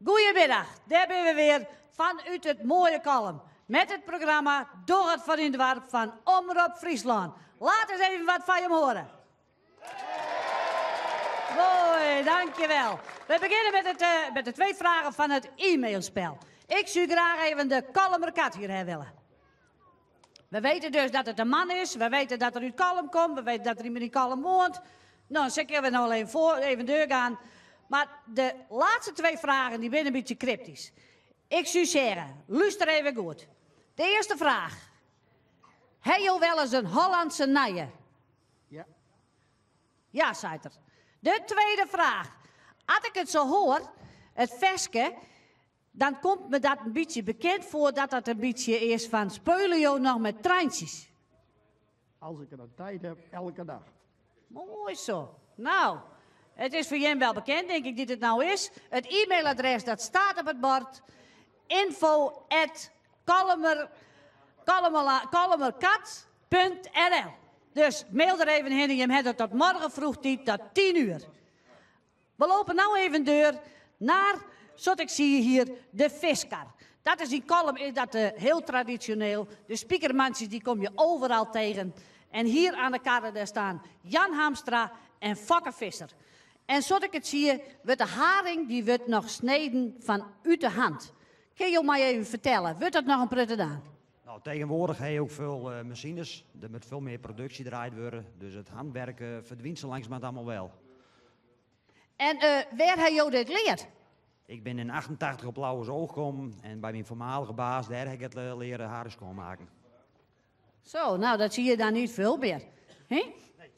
Goeiemiddag, dêr binne we wer fanút it moaie Kollum met it programma Doch it foar dyn doarp fan Omrop Fryslân. Laat eens even wat fan jim hoare. Moai, dankjewel. We beginnen met, het, eh, met de twee vragen van het e-mailspel. Ik zou graag even de Kollumer kat hier hebben willen. We weten dus dat het een man is, we weten dat er uit Kollum komt, we weten dat er iemand in Kollum woont. Nou, dan kunnen we nou even, voor, even doorgaan. Maar de laatste twee vragen die zijn een beetje cryptisch. Ik zou zeggen, luister even goed. De eerste vraag. Heb je wel eens een Hollandse nije? Ja. Ja, zei er. De tweede vraag. Als ik het zo hoor, het verske, dan komt me dat een beetje bekend voor dat dat een beetje is van speulen jou nog met treintjes. Als ik er de tijd heb, elke dag. Mooi zo. Nou, het is voor jij wel bekend, denk ik, dat het nou is. Het e-mailadres dat staat op het bord. Info at kollumerkat.nl Dus mail er even heen en je hebt het tot morgen vroeg tot 10 uur. We lopen nou even deur naar, zoals ik zie hier, de viskar. Dat is in Kollum is dat eh, heel traditioneel. De spiekermantjes die kom je overal tegen. En hier aan de karren daar staan Jan Hamstra en Fokke Visser. En zoals ik het zie, wordt de haring die wordt nog sneden van uit de hand. Kun je mij even vertellen, wordt dat nog een prutte gedaan? Nou, tegenwoordig heb je ook veel eh, machines, er moet veel meer productie draait worden. Dus het handwerk eh, verdwijnt zo langzamerhand allemaal wel. En uh, waar heb je dit geleerd? Ik ben in 88 op Lauwersoog gekomen en bij mijn voormalige baas, daar heb ik het leren haren schoonmaken. Zo, nou dat zie je dan niet veel meer. He? Nee.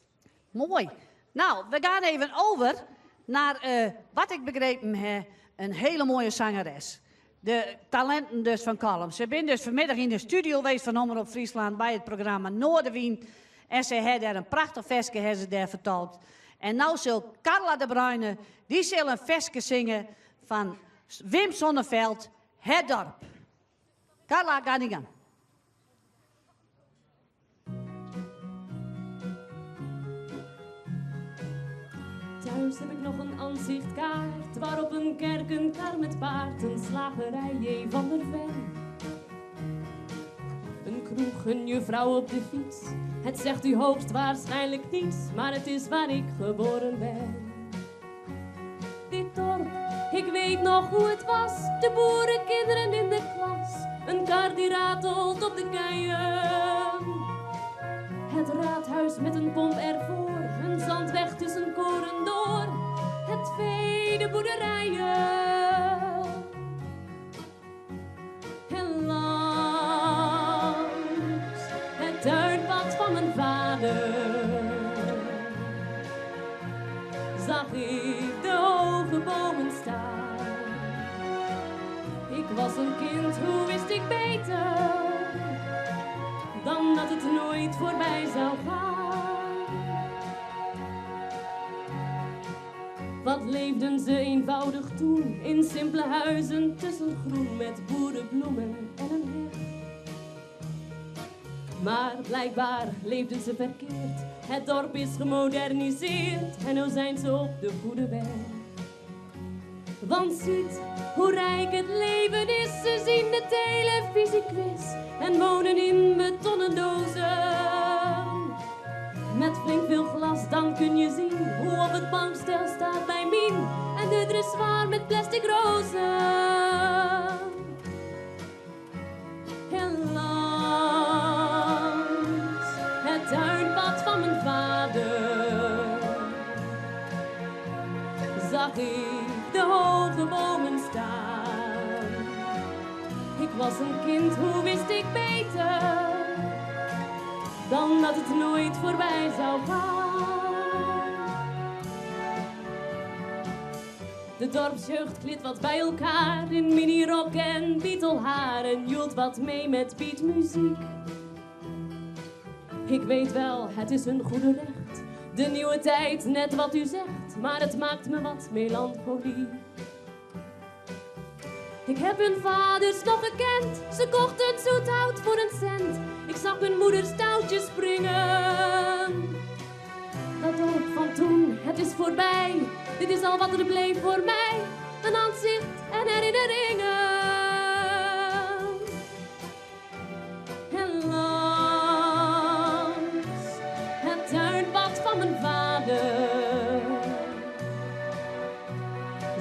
Mooi. Nou, we gaan even over naar uh, wat ik begrepen heb, een hele mooie zangeres. De talenten dus van Kollum. Ze zijn dus vanmiddag in de studio geweest van Omrop Friesland bij het programma Noardewyn. En ze hebben daar een prachtig versje hebben ze daar vertolkt. En nou zal Carla de Bruyne, die zal een versje zingen van Wim Sonneveld, Het Dorp. Carla, ga niet aan. Thuis heb ik nog een ansichtkaart waarop een kerk, een kar met paard, een slagerij J. van der Ven. Een kroeg, een juffrouw op de fiets. Het zegt u hoogstwaarschijnlijk niets, maar het is waar ik geboren ben. Dit dorp, ik weet nog hoe het was, de boerenkinderen in de klas. Een kar die ratelt op de keien. Het raadhuis met een pomp ervoor, een zandweg tussen koren door. Het vee, de boerderijen. En langs het tuinpad van mijn vader zag ik de hoge bomen staan. Ik was een kind, hoe wist ik beter dan dat het nooit voorbij zou gaan? Wat leefden ze eenvoudig toen, in simpele huizen tussen groen met boerenbloemen en een heg. Maar blijkbaar leefden ze verkeerd, het dorp is gemoderniseerd en nu zijn ze op de goede weg. Want ziet hoe rijk het leven is, ze zien de televisiequiz en wonen in betonnen dozen. Met flink veel glas, dan kun je zien hoe op het bankstel staat bij Mien en de dressoir met plastic rozen. En langs het tuinpad van mijn vader zag ik de hoge bomen staan. Ik was een kind, hoe wist ik beter dan dat het nooit voorbij zou gaan? De dorpsjeugd klit wat bij elkaar in minirok en beetlehaar en joelt wat mee met beatmuziek. Ik weet wel, het is hun goede recht, de nieuwe tijd, net wat u zegt, maar het maakt me wat melancholie. Ik heb hun vaders nog gekend, ze kochten zoethout voor een cent. Ik zag hun moeders touwtjes springen. Dat dorp van toen, het is voorbij, dit is al wat er bleef voor mij. Een aanzicht en herinneringen. herinneringen. En langs het tuinpad van mijn vader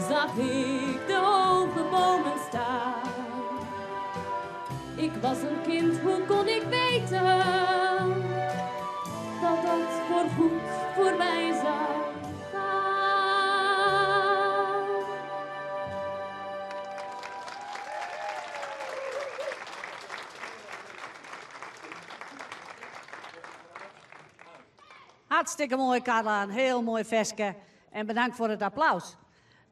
zag ik de hoge bomen staan. Ik was een kind, hoe kon ik weten dat dat voorgoed voorbij zou gaan? Hartstikke mooi, Carla. Een heel mooi ferske. En bedankt voor het applaus.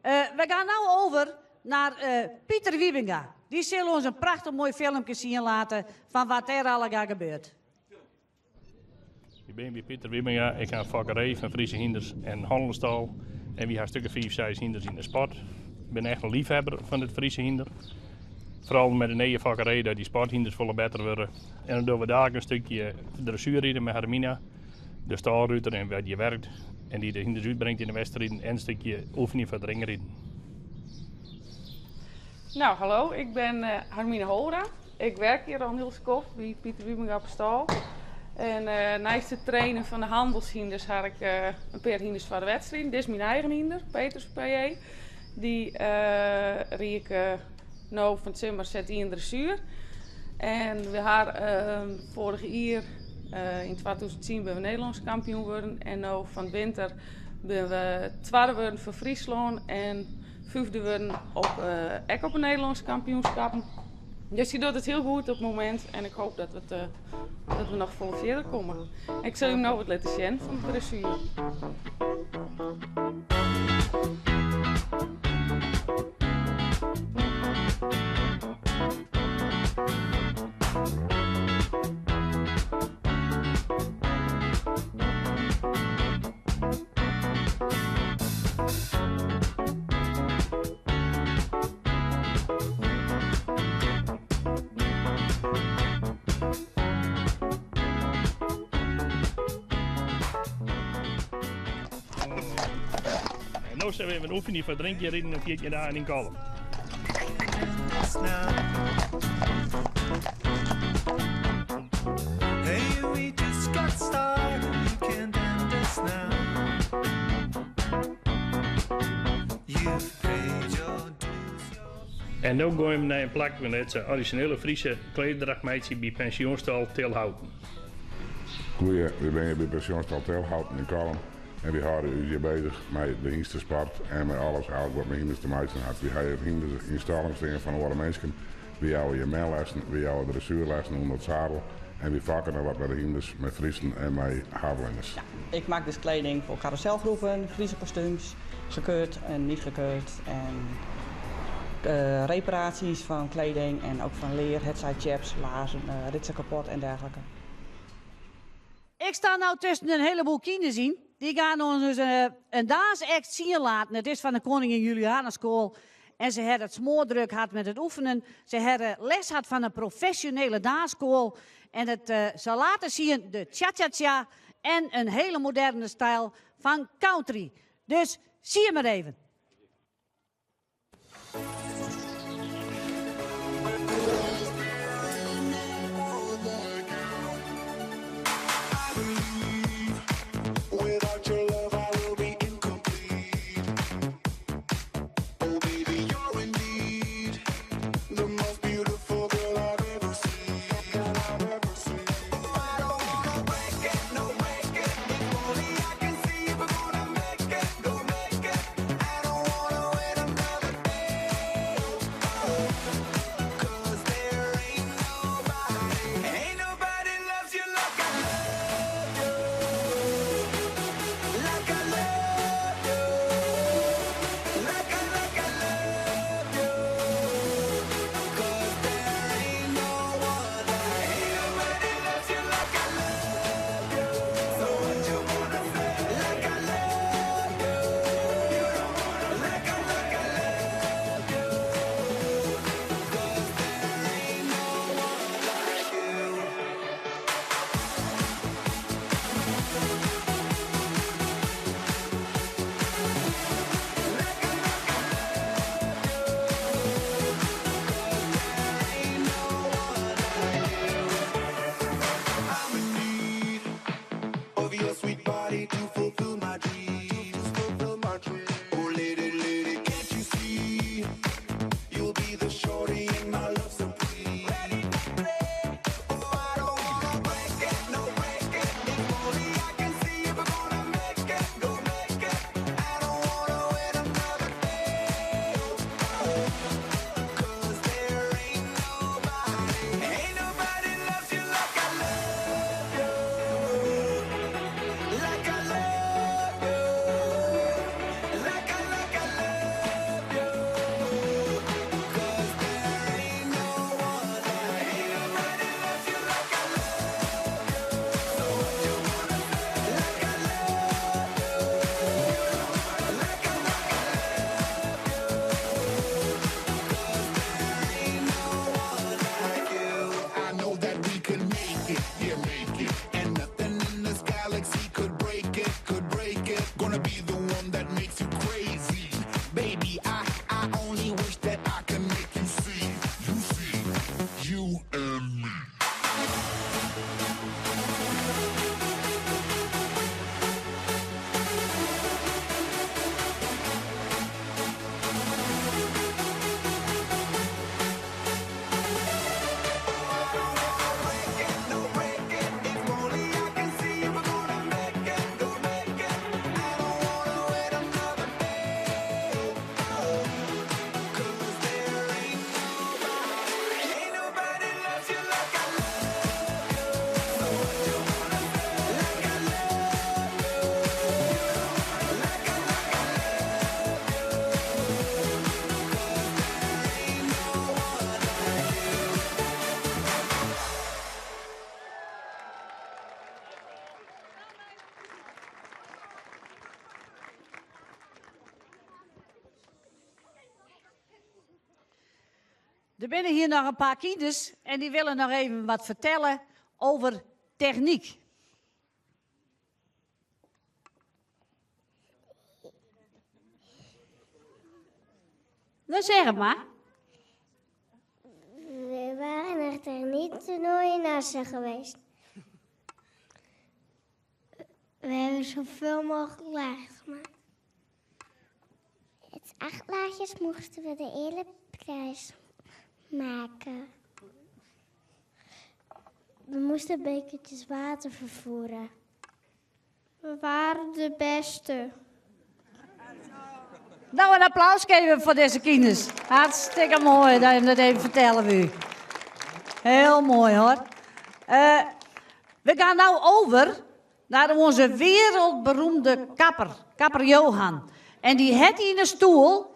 We gaan nu over naar Pieter Wiebenga. Die zal ons een prachtig mooi filmpje zien laten van wat er allemaal gebeurt. Ik ben bij Pieter Wiebenga. Ik heb een fokkerij van Friese hinders en handelstal. En we hebben stukken 5, 6 hinders in de sport. Ik ben echt een liefhebber van het Friese hinder. Vooral met de nieuwe fokkerij dat die sporthinders volle beter worden. En dan doen we daar een stukje dressuur rijden met Hermina, de stalruiter en waar die werkt. En die de hinders uitbrengt in de wedstrijden en een stukje oefening voor het ringrijden. Hallo, ik ben Hermine Holra. Ik werk hier al een heel skoft bij Pieter Wiebenga op stal. En naast het trainen van de handelshinders had ik een paar hinders voor de wedstrijd. Dit is mijn eigen hinder, Peters PJ. Die riek ik nou van het zomer zet in dressuur. En we hadden vorig jaar in 2010 ben we Nederlands kampioen geworden. En nu van de winter ben we tweede geworden voor Friesland en vijfde geworden ook op een Nederlands kampioenschap. Dus die doet het heel goed op het moment en ik hoop dat we nog vol verder komen. Ik zal hem nou wat laten zien van de dressuur. Nou zijn we even een oefening voor drinkje rijden een 14 dagen in Kollum. Hey, we just got started, you can't end us now. You've paid your dues, your En nu gaan we naar een plak waar het originele Friese klederdrachtmeidje bij pensioenstal Tilhouten. Goeie, we zijn hier bij pensioenstal Tilhouten in Kollum. En we houden ons hier bezig met de hingstensport en met alles eigenlijk wat met hinders te maken heeft. We hebben hinders in stalling staan van alle mensen. We houden je mijllessen, we houden de dressuurlessen onder het zadel. En we vakken nog wat met de hinders, met Friesen en met Havelingers. Ja, ik maak dus kleding voor carouselgroepen, Friese kostuums, gekeurd en niet gekeurd. En reparaties van kleding en ook van leer, hetzij chaps, laarzen, ritsen kapot en dergelijke. Ik sta nou tussen een heleboel kinderen zien. Die gaan ons dus een dansact zien laten. Het is van de Koningin Juliana School. En ze hebben het smoordruk gehad met het oefenen. Ze hebben les gehad van een professionele dansschool. En het ze laten zien de cha-cha-cha en een hele moderne stijl van country. Dus zie je maar even. Without your love, I will be incomplete. Oh, baby, you're indeed the most beautiful girl I've ever seen. I've ever seen. Oh, I don't want to break it, no break it. If only I can see if we're going to make it, go make it. I Der binne hier noch in paar kinders en die willen noch even wat fertelle over technyk. Nou zeg het maar. We waren naar het techniektoernooi in Assen geweest. We hebben zoveel mogelijk laagjes gemaakt. Het acht laagjes moesten we de ereprijs maken. We moesten bekertjes water vervoeren. We waren de beste. Nou, een applaus geven voor deze kinders. Hartstikke mooi dat je dat even vertellen u. Heel mooi hoor. We gaan nou over naar onze wereldberoemde kapper, kapper Johan. En die heeft in een stoel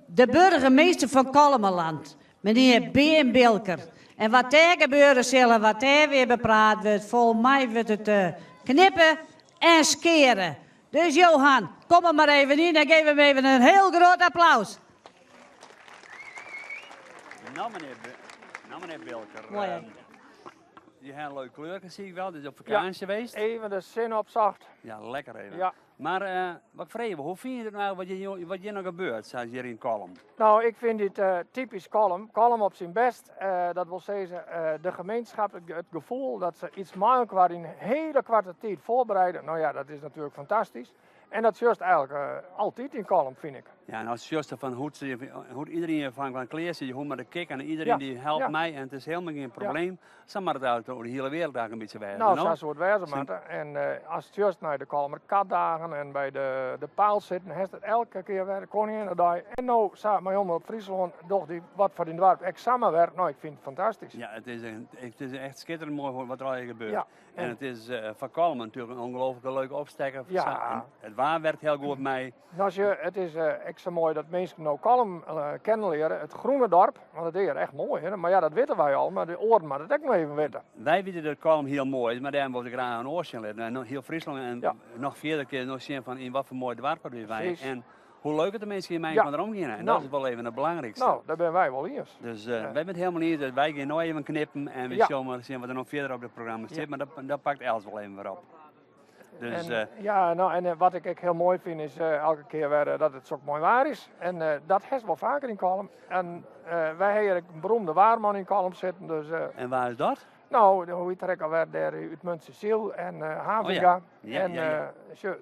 de burgemeester van Kollumerland, meneer B.M. Bilker. En wat daar gebeuren zal en wat daar weer bepraat wordt, volgens mij wordt het knippen en scheren. Dus Johan, kom er maar even in en geef hem even een heel groot applaus. Nou meneer Bilker, Mooi, hè? je hebt een leuk kleurtje, zie ik wel. Dus op vakantie Ja, geweest. Even de zin op zacht. Ja, lekker even. Ja. Maar wat vreemd, hoe vind je het nou wat hier nou gebeurt, zoals hier in Kollum? Nou, ik vind dit typisch Kollum. Kollum op zijn best. Dat wil zeggen, de gemeenschap, het gevoel dat ze iets maken waar in hele korte tijd voorbereiden. Nou ja, dat is natuurlijk fantastisch. En dat is juist eigenlijk altijd in Kollum, vind ik. Ja, en als juist van hoe, ze, hoe iedereen van kleer zit, hoe maar de kick en iedereen die helpt mij en het is helemaal geen probleem. Zo maar het eigenlijk over de hele wereld eigenlijk een beetje wijzen, Nou, no? zo soort wijzen, Marten. En als het juist naar de Kollumer katdagen en bij de paal zitten, heeft het elke keer weer de Koninginnedag. En nou, samen met jongen op Friesland, doch die wat voor die dorp examen werd. Nou, ik vind het fantastisch. Ja, het is echt schitterend mooi wat er al gebeurt. En het is van Kollum natuurlijk een ongelooflijke leuke opstekker. En het waar werkt heel goed mee. Nou, als je, het is extra mooi dat mensen nou Kollum kennen leren. Het groene dorp, want het is echt mooi. Hè? Maar ja, dat weten wij al, maar de oren maar dat ook nog even weten. Wij weten dat Kollum heel mooi is, maar daarom wil ik graag een oortje leren. En heel Friesland en nog verder keer nog zien van in wat voor mooi dorp we zijn. En hoe leuk het de mensen hier mee van erom gaan. En dat is wel even het belangrijkste. Nou, daar ben wij wel eens. Dus wij zijn het helemaal niet eens. Dus wij gaan nog even knippen en we zullen maar zien wat er nog verder op het programma zit. Maar dat pakt Els wel even weer op. Dus, En wat ik ook heel mooi vind is elke keer weer dat het zo mooi waar is. En dat heeft wel vaker in Kollum. En wij hebben een beroemde waarman in Kollum zitten. Dus en waar is dat? Nou, hoe heet het alweer daar uit Muntsjeziel en Havinga. Oh ja. En,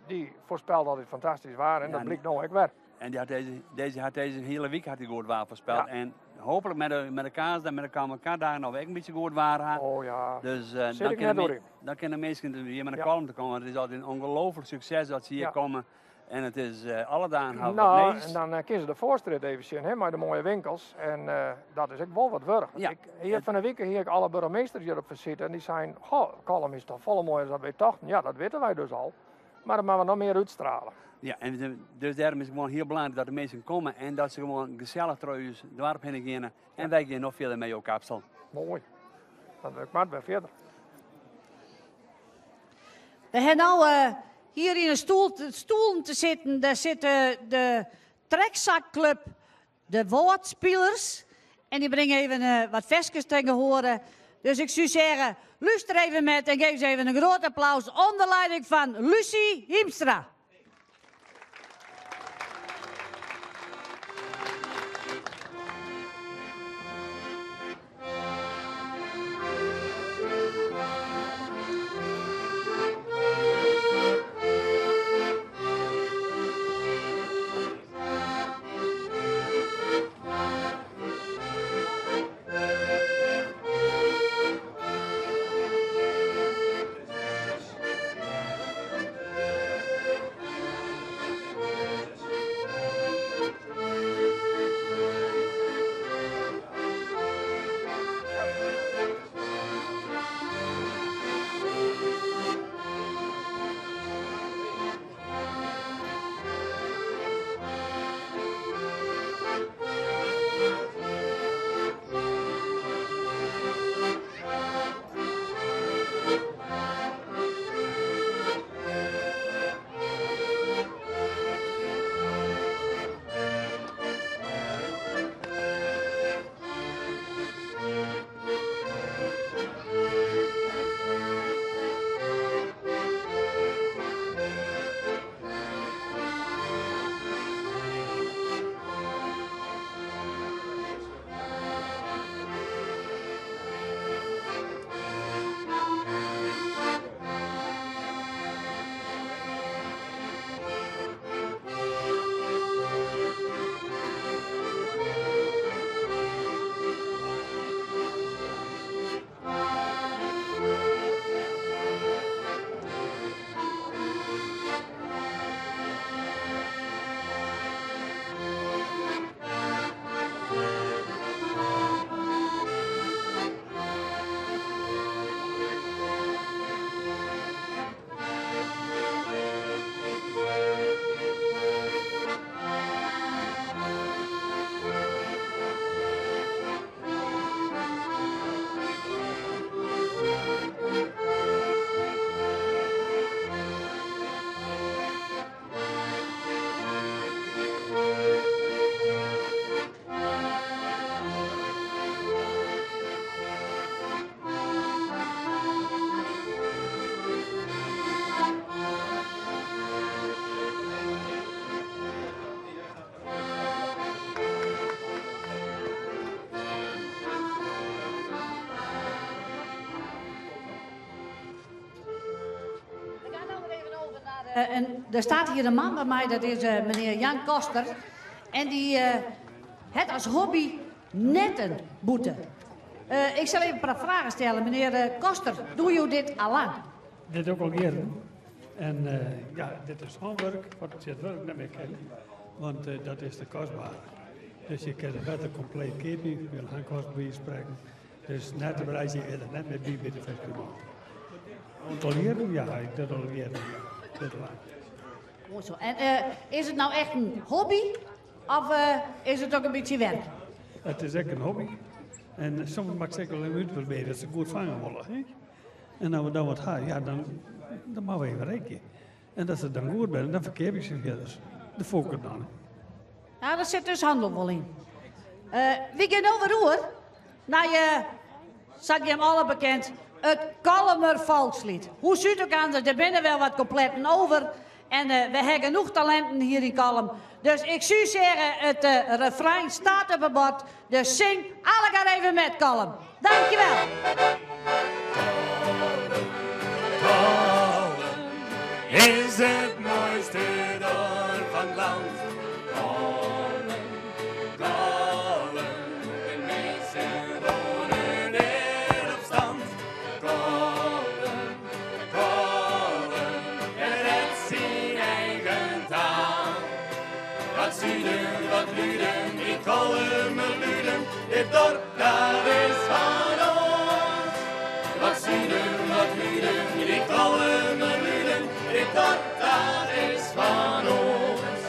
die voorspelde altijd fantastisch waar en dat blijkt nou ook weer. En die had deze, deze, had deze hele week had hij goed waar voorspeld. En hopelijk met de kaas, dan met de kamer daar nog ook een beetje goed waar had. Oh ja. Dus Zit ik net door in. dan kunnen mensen hier met de Kollum te komen. Het is altijd een ongelooflijk succes dat ze hier komen. En het is alle dagen houden wat meest. En dan kiezen ze de voorstreet even zien, hè, met de mooie winkels. En dat is ook wel wat werk. Hier van de week hier ik alle burgemeesters hier op visite en die zeiden, goh, Kollum is toch volle mooier dan wij dachten. Ja, dat weten wij dus al. Maar dat moeten we nog meer uitstralen. Ja, en dus daarom is het gewoon heel belangrijk dat de mensen komen en dat ze gewoon gezellig trouwens het dorp heen gaan. En wij gaan nog verder met jouw kapsel. Mooi. Dan ik maar weer verder. We hebben nou hier in een stoel te zitten, daar zitten de trekzakclub, de woordspelers. En die brengen even wat versjes tegen horen. Dus ik zou zeggen, luister even met en geef ze even een groot applaus onder leiding van Lucie Hiemstra. En der staat hier in man by my, dat is menear Jan Koster. En dy hat as hobby netten boete. Ik sil even in paar fragen stelle. Menear Koster, doe jo dit al lang? Dit ook al jierren. En ja, dit is hânwurk, wat ik tsjintwurdich net mear kin, want dat is te kostber. Dus je kinne it better kompleet keapje, wil hankost by sprekken. Dus nettebreizje is der net mear by by de festival. Oantal jierren? Ja, ik doch al jierren, ja. Dit lang. Moai zo. En is it no echt in hobby of is it ek in bytsje werk? It is ek in hobby. En soms moat ik ek wol even útprobearje dat se goed fange wolle. Hè? En as we dan wat ha, ja, dan, dan moatte we even rekje. En as se dan goed binne, dan ferkeap ik se fierder. De fokker dan. Ja, dêr sit dus hannel wol yn. Wy gean no wer oer nei, sa't jim alle bekend, it Kollumer Folksliet. Hoe súd ek anders, der binne wer wat kopletten over. En we ha genoch talinten hjir yn Kollum. Dus ik soe sizze, it refrein staat op it bord. Dus sing allegear even met Kollum. Dankjewel. Kollum is it moaiste doarp fan it lân. Kollum, Kollum, de minsken woane dêr op stand. Kollum, Kollum, it syn eigen taal. Wat suden, wat luden, die Kollumer luden, dit dorp dat is fan ons. Wat suden, wat luden, die Kollumer luden, dit dorp dat is fan ons.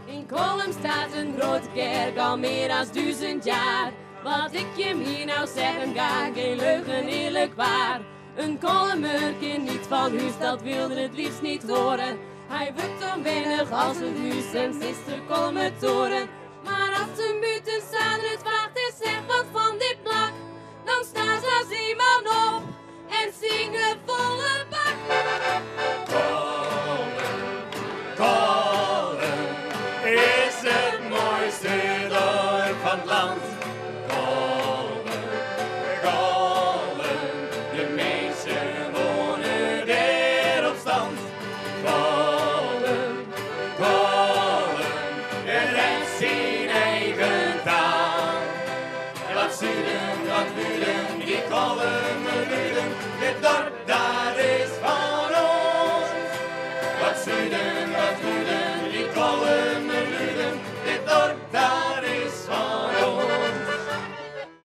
Yn Kollum staat in grutte kerk al mear as 1000 jaar. Wat ik jim hjir no sizzen ga, gjin leugen earlik waar. In Kollumer kin net fan hûs, dat wil er it leafst net hearre. Hy wurdt ûnwennich as it hûs en sis de Kollumertoren. Mar as de bûtensteander it fraget en seit wat fan dit plak, dan stean se as ien man op en singe folle bak.